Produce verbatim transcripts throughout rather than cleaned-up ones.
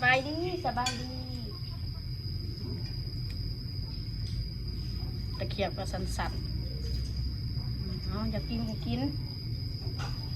สบายดี สบายดี ตะเขียบก็สั่นๆ เอาอยากกินก็กิน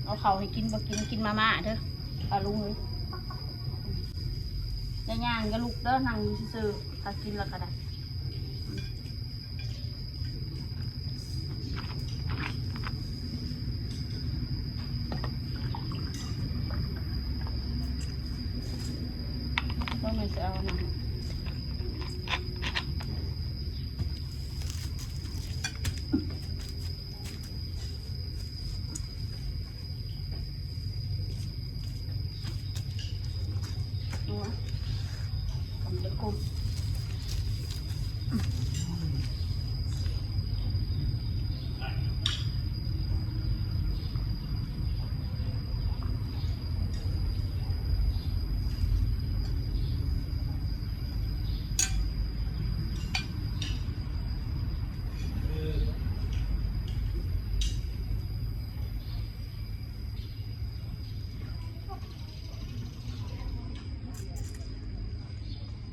เอาเขาวให้กินบ่กิน กินมาม่าเด้อ ปาลุงเลย อย่าย่างอย่าลุกเด้อ นั่งอยู่ซื่อๆ ถ้ากินแล้วก็ได้ ว่ามันจะเอานะ ดูนะ กำลังกุ้ง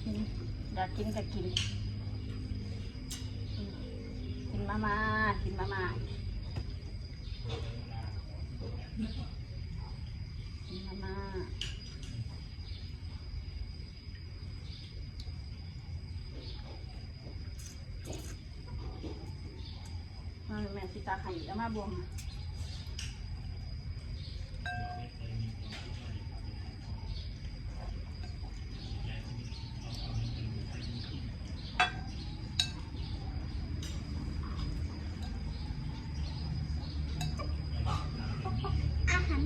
กิน อยากกินก็กิน กินมาม่า กินมาม่า กินมาม่า มาแม่สิตาไข่เอามาบวม อาหาร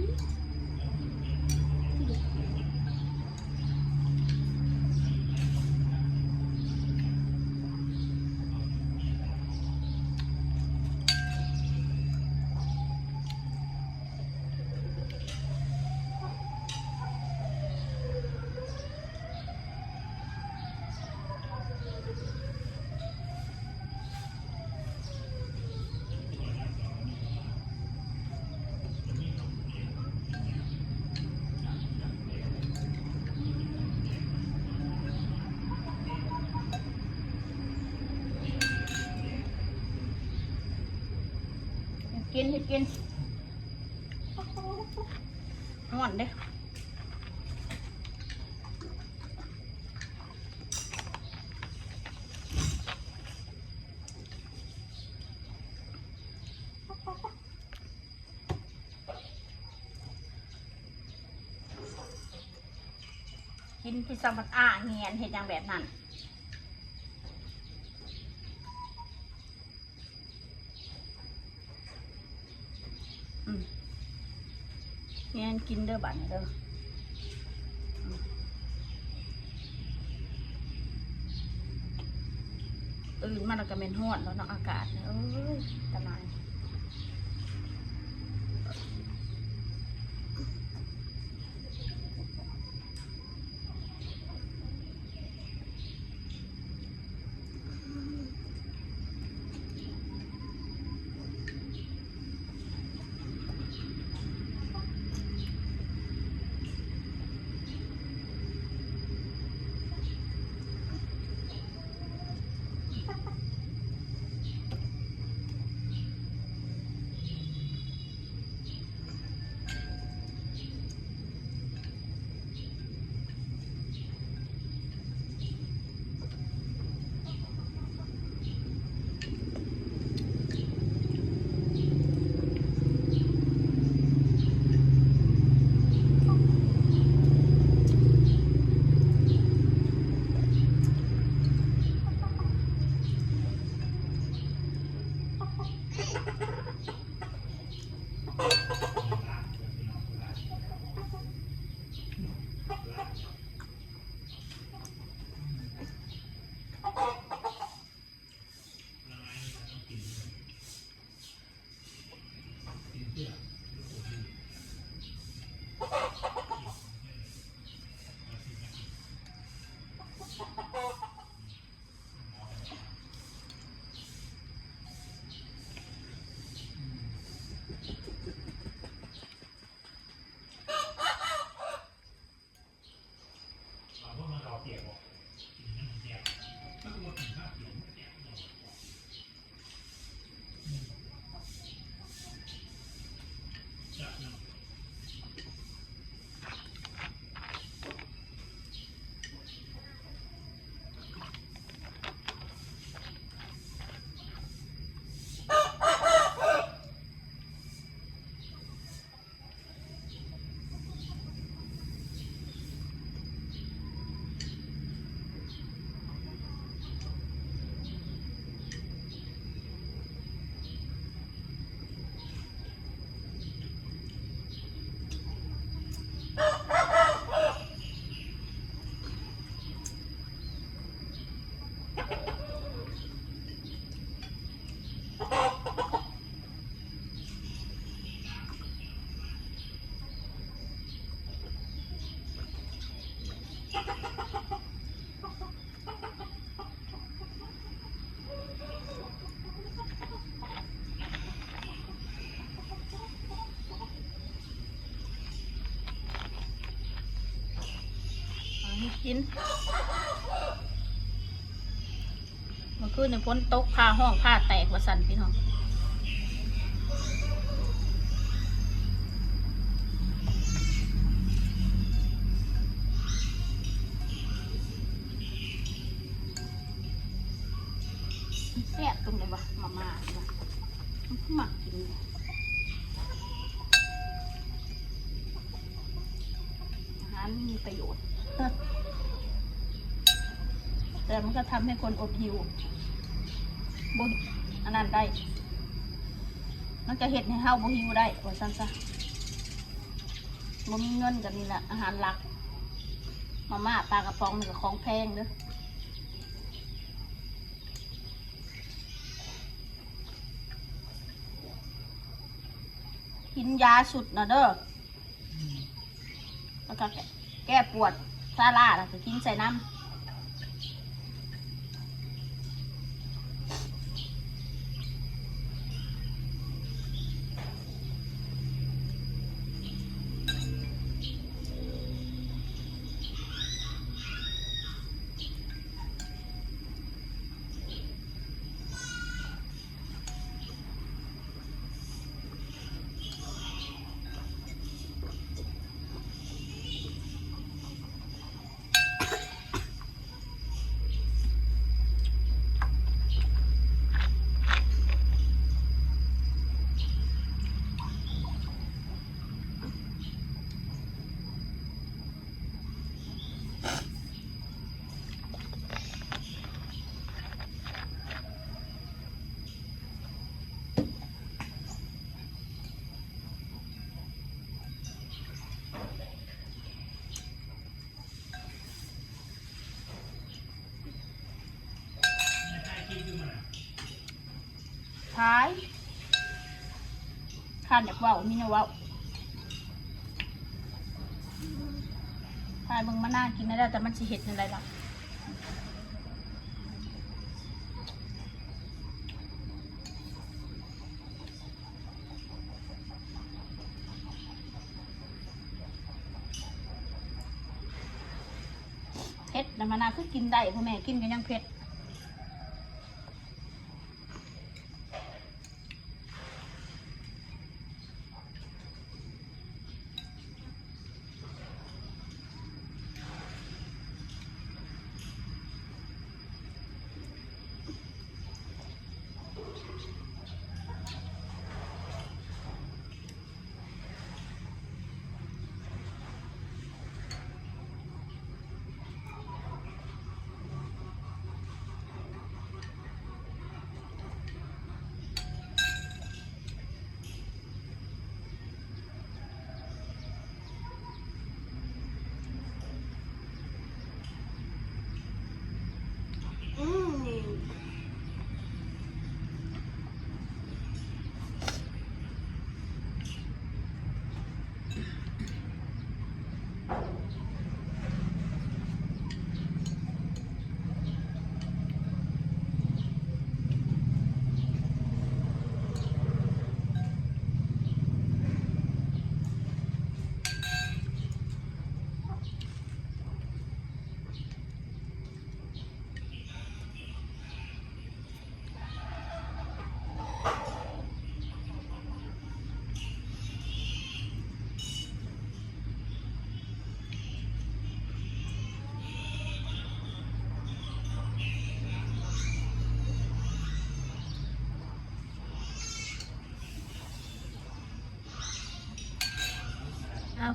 กินให้กิน ฮ้อนเด้ กินพิซซ่าผัดอ่าเงียนเฮ็ดหยังแบบนั้น อืม เงียนกินเด้อบัดนี้เด้อ อืม ตื่นมาแล้วก็แม่นฮ้อนแล้วเนาะ อากาศเนี่ย เอ้ย ตะนาย อันนี้กิน เมื่อคืนนี่ฝนตก ฟ้าฮ้อง ฟ้าแตก ว่าซั่นพี่น้อง แซ่บตรงไหนวะ มาม่านี่วะ มันคือมักกิน อาหารมีประโยชน์ แต่มันก็ทำให้คนอดหิว บ่ อันนั้นได้ มันก็เฮ็ดให้เฮาบ่หิวได้ ว่าซั่นซะ บ่มีเงินก็นี่แหละ อาหารหลัก มาม่า ปลากระป๋องนี่ก็ของแพงเด้อ กินยาสุดนะเด้อ แล้วก็แก้ แก้ปวด ซาร่าน่ะก็กินใส่น้ำท้าย คันอยากเว้า มีแนวเว้า ท้ายเบิ่งมานั่งกินได้แล้ว แต่มันสิเฮ็ดแนวใดล่ะ เผ็ดนะ มานาคือกินได้ พ่อแม่กินก็ยังเผ็ด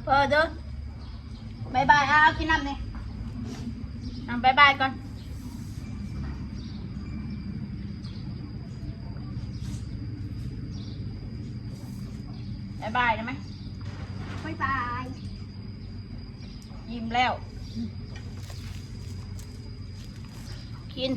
เออเด้อ บายบาย เอา เอากินน้ำนี่ เอา บายบายก่อน บายบายได้ไหม บายบาย ยิ้มแล้ว กิน